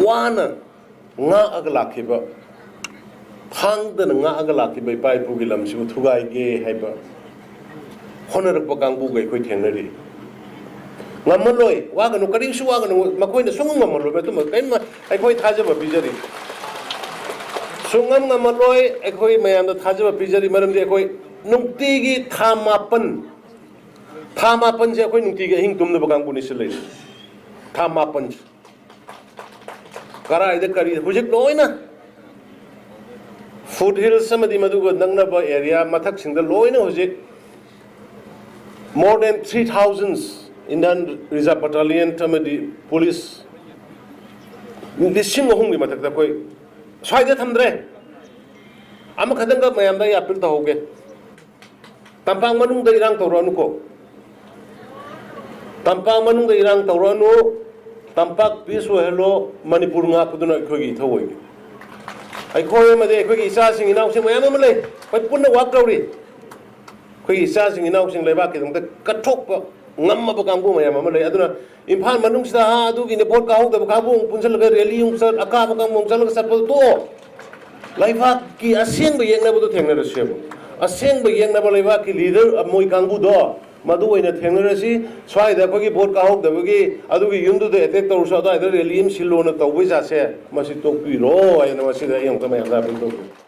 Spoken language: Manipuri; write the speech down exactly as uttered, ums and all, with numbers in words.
ꯋꯥꯅ ꯉꯥꯛꯑꯒ ꯂꯥꯛꯈꯤꯕ, ꯊꯥꯡꯗꯅ ꯉꯥꯛꯑꯒ ꯂꯥꯛꯈꯤꯕ ꯏꯄꯥ ꯏꯄꯨꯒꯤ ꯂꯝꯁꯤꯕꯨ ꯊꯨꯒꯥꯏꯒꯦ ꯍꯥꯏꯕ ꯍꯣꯠꯅꯔꯛꯄ ꯀꯥꯡꯕꯨꯒ ꯑꯩꯈꯣꯏ ꯊꯦꯡꯅꯔꯤ꯫ ꯉꯝꯃꯔꯣꯏ, ꯋꯥꯒꯅꯨ, ꯀꯔꯤꯁꯨ ꯋꯥꯒꯅꯨ, ꯃꯈꯣꯏꯅ ꯁꯨꯡꯉꯝ ꯉꯝꯃꯔꯣꯏ꯫ ꯃꯇꯨꯡ ꯀꯔꯤꯝ, ꯑꯩꯈꯣꯏ ꯊꯥꯖꯕ ꯄꯤꯖꯔꯤ꯫ ꯁꯨꯡꯉꯝ ꯉꯝꯃꯔꯣꯏ꯫ ꯑꯩꯈꯣꯏ ꯃꯌꯥꯝꯗ ꯊꯥꯖꯕ ꯄꯤꯖꯔꯤ, ꯃꯔꯝꯗꯤ ꯑꯩꯈꯣꯏ ꯅꯨꯡꯇꯤꯒꯤ ꯊꯥ ꯃꯥꯄꯟ, ꯊꯥ ꯃꯥꯄꯟꯁꯦ ꯑꯩꯈꯣꯏ ꯅꯨꯡꯇꯤꯒꯤ ꯑꯍꯤꯡ ꯇꯨꯝꯗꯕ ꯀꯥꯡꯕꯨꯅꯤ ꯁꯤ ꯂꯩꯔꯤꯁꯦ꯫ ꯊꯥ ꯃꯥꯄꯟꯁꯦ꯫ ꯀꯔꯥꯏꯗ ꯀꯔꯤ ꯍꯧꯖꯤꯛ ꯂꯣꯏꯅ foot hills ꯑꯃꯗꯤ ꯃꯗꯨꯒ ꯅꯛꯅꯕ area ꯃꯊꯛꯁꯤꯡꯗ ꯂꯣꯏꯅ ꯍꯧꯖꯤꯛ more than three thousand Indian Reserve Battalion ꯑꯃꯗꯤ police ꯂꯤꯁꯤꯡ ꯑꯍꯨꯝꯒꯤ ꯃꯊꯛꯇ ꯑꯩꯈꯣꯏ ꯁ꯭ꯋꯥꯏꯗ ꯊꯝꯗ꯭ꯔꯦ꯫ ꯑꯃꯈꯛꯇꯪꯒ ꯃꯌꯥꯝꯗ ꯑꯩ appeal ꯇꯧꯍꯧꯒꯦ꯫ ꯇꯝꯄꯥꯛ ꯃꯅꯨꯡꯗ ꯏꯔꯥꯡ ꯇꯧꯔꯛꯑꯅꯨꯀꯣ꯫ ꯇꯝꯄꯥꯛ ꯃꯅꯨꯡꯗ ꯏꯔꯥꯡ ꯇꯧꯔꯛꯑꯅꯨ꯫ ꯇꯝꯄꯥꯛ peace ꯑꯣꯏꯍꯜꯂꯣ꯫ ꯃꯅꯤꯄꯨꯔ ꯉꯥꯛꯄꯗꯨꯅ ꯑꯩꯈꯣꯏꯒꯤ ꯏꯊꯧ ꯑꯣꯏꯒꯦ꯫ ꯑꯩꯈꯣꯏ ꯑꯃꯗꯤ ꯑꯩꯈꯣꯏꯒꯤ ꯏꯆꯥꯁꯤꯡ ꯏꯅꯥꯎꯁꯤꯡ ꯃꯌꯥꯝ ꯑꯃ ꯂꯩ꯫ ꯑꯩꯈꯣꯏ ꯄꯨꯟꯅ work ꯇꯧꯔꯤ꯫ ꯑꯩꯈꯣꯏꯒꯤ ꯏꯆꯥꯁꯤꯡ ꯏꯅꯥꯎꯁꯤꯡ ꯂꯩꯕꯥꯛꯀꯤꯗꯃꯛꯇ ꯀꯠꯊꯣꯛꯄ ꯉꯝꯃꯕ ꯀꯥꯡꯕꯨ ꯃꯌꯥꯝ ꯑꯃ ꯂꯩ꯫ ꯑꯗꯨꯅ ꯏꯝꯐꯥꯜ ꯃꯅꯨꯡꯁꯤꯗ, ꯑꯥ, ꯑꯗꯨꯒꯤꯅꯦ, vote ꯀꯥꯍꯧꯗꯕ ꯀꯥꯡꯕꯨ ꯑꯃꯨꯛ ꯄꯨꯟꯁꯤꯜꯂꯒ rally ꯑꯃꯨꯛ ꯆꯠ, ꯑꯀꯥꯕ ꯀꯥꯡꯕꯨ ꯑꯃꯨꯛ ꯆꯠꯂꯒ ꯆꯠꯄꯗꯣ ꯇꯣꯛꯑꯣ꯫ ꯂꯩꯕꯥꯛꯀꯤ ꯑꯁꯦꯡꯕ ꯌꯦꯛꯅꯕꯗꯣ ꯊꯦꯡꯅꯔꯁꯦꯕ꯫ ꯑꯁꯦꯡꯕ ꯌꯦꯛꯅꯕ ꯂꯩꯕꯥꯛꯀꯤ leader ꯃꯣꯏ ꯀꯥꯡꯕꯨꯗꯣ, ꯃꯗꯨ ꯑꯣꯏꯅ ꯊꯦꯡꯅꯔꯁꯤ꯫ ꯁ꯭ꯋꯥꯏꯗ ꯑꯩꯈꯣꯏꯒꯤ vote ꯀꯥꯍꯧꯗꯕꯒꯤ ꯑꯗꯨꯒꯤ ꯌꯨꯝꯗꯨꯗ attack ꯇꯧꯔꯁꯨ, ꯑꯗꯨꯋꯥꯏꯗ rally ꯑꯃ ꯁꯤꯜꯂꯣꯅ ꯇꯧꯕꯩ ꯖꯥꯠꯁꯦ, ꯃꯁꯤ ꯇꯣꯛꯄꯤꯔꯣ ꯍꯥꯏꯅ ꯃꯁꯤꯗ ꯑꯩ ꯑꯃꯨꯛꯇ ꯃꯌꯥꯝꯗ appeal ꯇꯧꯖꯒꯦ꯫